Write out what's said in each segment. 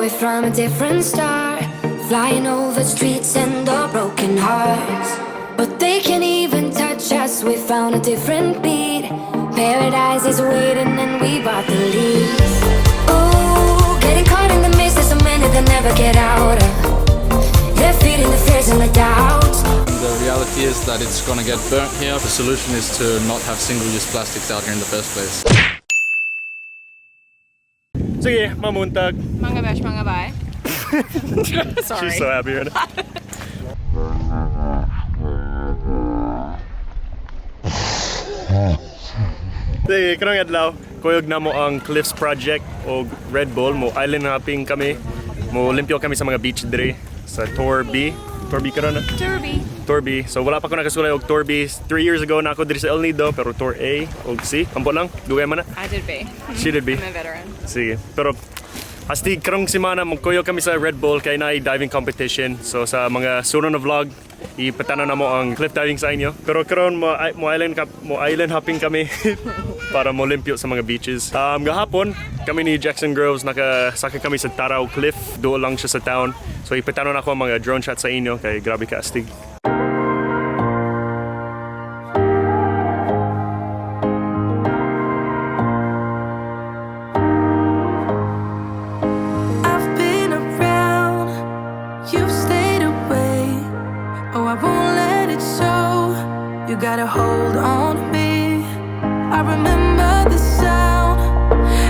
we're from a different star. Flying over streets and our broken hearts. But they can't even touch us, we found a different beat. Paradise is waiting and we bought the lease. Ooh, getting caught in the mist, there's so many that never get out of. They're feeding the fears and the doubts. The reality is that it's gonna get burnt here. The solution is to not have single-use plastics out here in the first place. Sige, mamuntag. Mga besh, mga bye. Sorry. She's so happy right now. Sige, karong adlaw, kuyog na mo ang Cliffs Project o Red Bull. Mo island hopping kami. Mo limpyo kami sa mga beach diri sa Tour B. Tour B karon na? Tour B. Tour B. So wala pa ko nakasulay og Tour B. 3 years ago na ako diri sa El Nido, pero Tour A og C. Ampo lang, dugay man na. I did B. She did B. I'm a veteran. Sige. Pero astig karong semana magkuyog kami sa Red Bull kay naay diving competition. So sa mga sunod na vlog, ipatanaw na mo ang cliff diving sa inyo. Pero karon mo island hopping kami para mo limpyo sa mga beaches. Gahapon kami ni Jackson Groves, nakasakay kami sa Taraw Cliff. Duol lang siya sa town. So ipatanaw na ako ang mga drone shots sa inyo kay grabe ka astig. I've been around, you've stayed away. Oh, I won't let it show. You gotta hold on to me. I remember the sound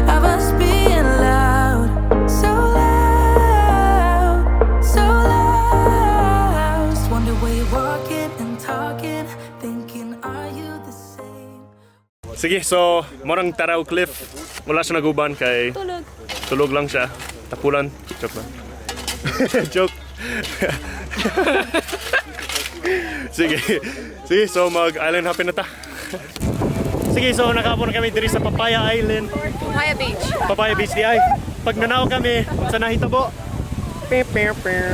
of us being loud, so loud, so loud. Just wonder where you're walking and talking, thinking, are you the same? Sige, so morang Taraw Cliff. Wala siya naguban kay Tulog. Tulog lang siya. Tapulan. Joke lang. Joke. Sige. Sige, so mag-island hopping na ta. Sige, so nakapon na kami diri sa Papaya Island. Papaya Beach. Papaya Beach di ay. Pag nanaw kami, sa nahitabo. Pew, pew, pew.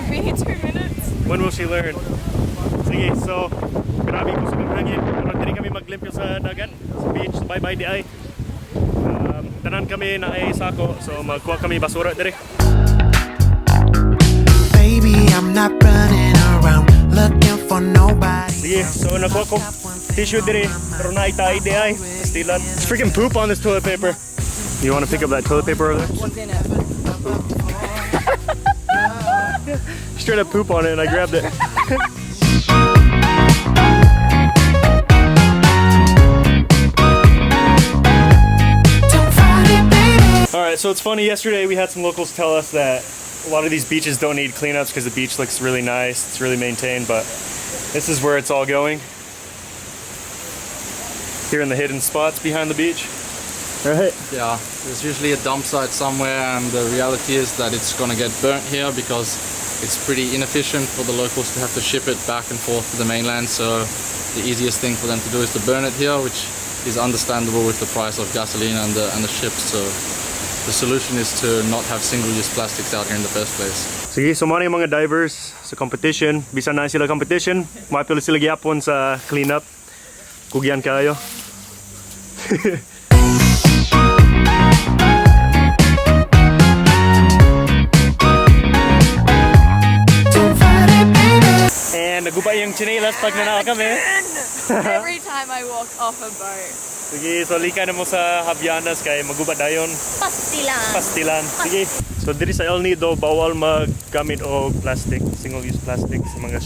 We need 2 minutes. When will she learn? Sige, so grabe ko sa hangin. Pero diri kami maglimpyo sa dagat, sa beach. Bye bye di ay. Tanan kami na ay sako, so magkuha kami basura diri. Baby, I'm not running around looking for nobody. Sige, so nakuha ko tissue diri, pero naay di ay. Pastilan. It's freaking poop on this toilet paper. You want to pick up that toilet paper over there? What's in it? Straight up poop on it and I grabbed it. Don't fight it, baby. All right, so it's funny. Yesterday we had some locals tell us that a lot of these beaches don't need cleanups because the beach looks really nice. It's really maintained, but this is where it's all going. Here in the hidden spots behind the beach. Right. Yeah, there's usually a dump site somewhere, and the reality is that it's gonna get burnt here because it's pretty inefficient for the locals to have to ship it back and forth to the mainland. So the easiest thing for them to do is to burn it here, which is understandable with the price of gasoline and the ships. So the solution is to not have single-use plastics out here in the first place. Sige, so mga yung mga divers sa competition. Bisan na sila competition, mapili sila gyapon sa cleanup. Kugyan kayo. Don't fight it, baby. And naguba yung tsinelas pag nanao kami. Every time I walk off a boat. Sige, so lika na mo sa Havaianas kay maguba dayon. Pastilan. Pastilan. Sige. So diri sa El Nido, bawal maggamit og plastic, single-use plastic sa mga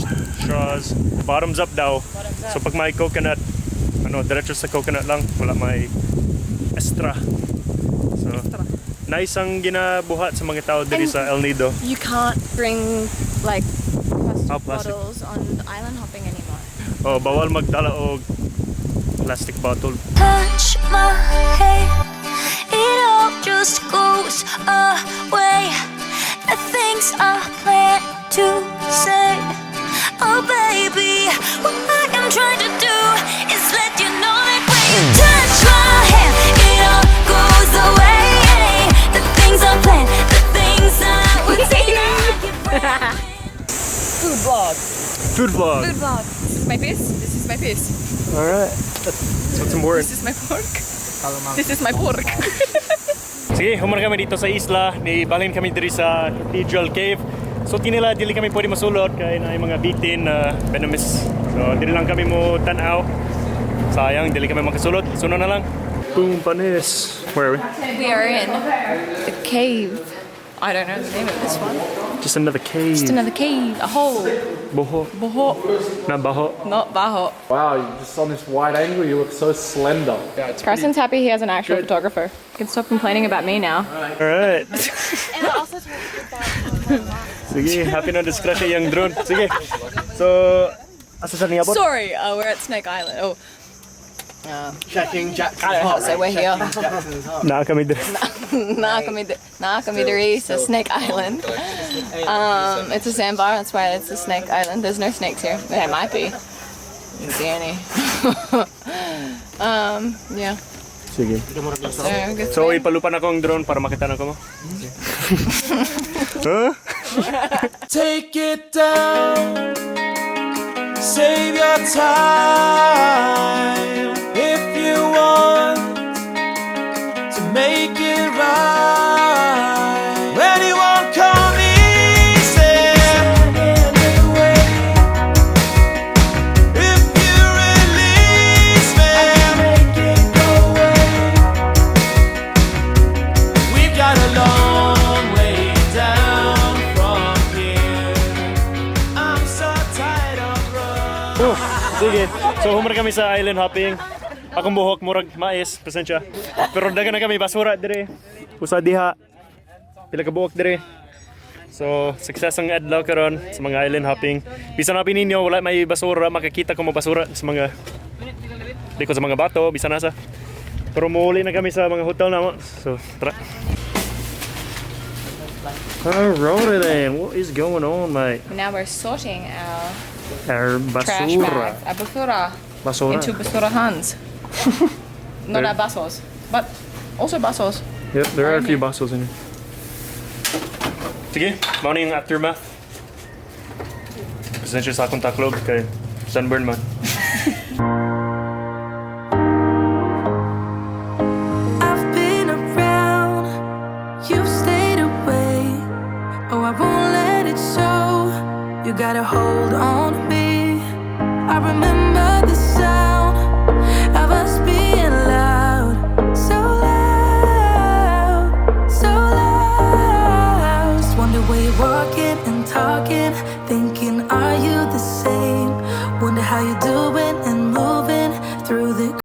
straws. Bottoms up daw. Bottoms up. So pag may coconut, ano, diretso sa coconut lang, wala may extra. So, nice ang ginabuhat sa mga tao diri And- sa El Nido. You can't bring like plastic, Oh, plastic. bottles on the island hopping anymore. Oh, bawal magdala og plastic bottle. Touch my hand, it all just goes away. The things I plan to say. Oh, baby, what I am trying to do is let you know that when you touch my hand, it all goes away. The things I plan, the things I would say. Food vlog. Food vlog. Food vlog. This is my piss. This is my piss. All right. That's what's important. This is my pork. This is my pork. Sige, human kami dito sa isla. Nibalhin kami diri sa Cathedral Cave. So tinila dili kami pwede masulod kay naay mga bitin na venomous. So dili lang kami mo tan-aw. Sayang, dili kami makasulod. Sunod na lang. Boom, panis. Where are we? We are in the cave. I don't know the name of this one. Just another cave. Just another cave. A hole. Boho. Boho. Na baho. Not baho. Wow, you just on this wide angle, you look so slender. Yeah, it's Carson's happy he has an actual photographer. You can stop complaining about me now. Alright. And I also Sige, happy na disgrasya yung drone. Sige. So, asa sa niabot? Sorry, we're at Snake Island. Oh, Checking Jackson's I don't know how to say we're here. Naa kami diri. Naa kami diri sa Snake Island. It's a sandbar, that's why it's a Snake Island. There's no snakes here. There might be. Didn't see any. Yeah. Sige. So, good So, swim. ipalupan ako ang drone para makita na ko mo. Huh? Take it down. Save your time if you want to make it right. When you won't come easy. If you release me, make it go away. We've got a long way down from here. I'm so tired of running. Oh, sige. So, human kami sa island hopping. Akong buhok, murag mais, pasensya. Pero dagan na kami, basura dire. Usa diha. Pila ka buok dire. So, success ang adlaw karon sa mga island hopping. Bisan na ninyo, wala may basura, makakita ko mo basura sa mga di ko sa mga bato, bisan nasa. Pero muuli na kami sa mga hotel na. So, tara. Alrighty then, what is going on, mate? Now we're sorting our Our trash basura. bags. Our basura. Basura. Into basurahans. Not our basos, but also basos. Yep, there are a few basos in here. Sige, mao na yung aftermath. Pasensya sa akong taklob kay sunburn man. I've been around, you've stayed away. Oh, I won't let it show. You gotta hold on.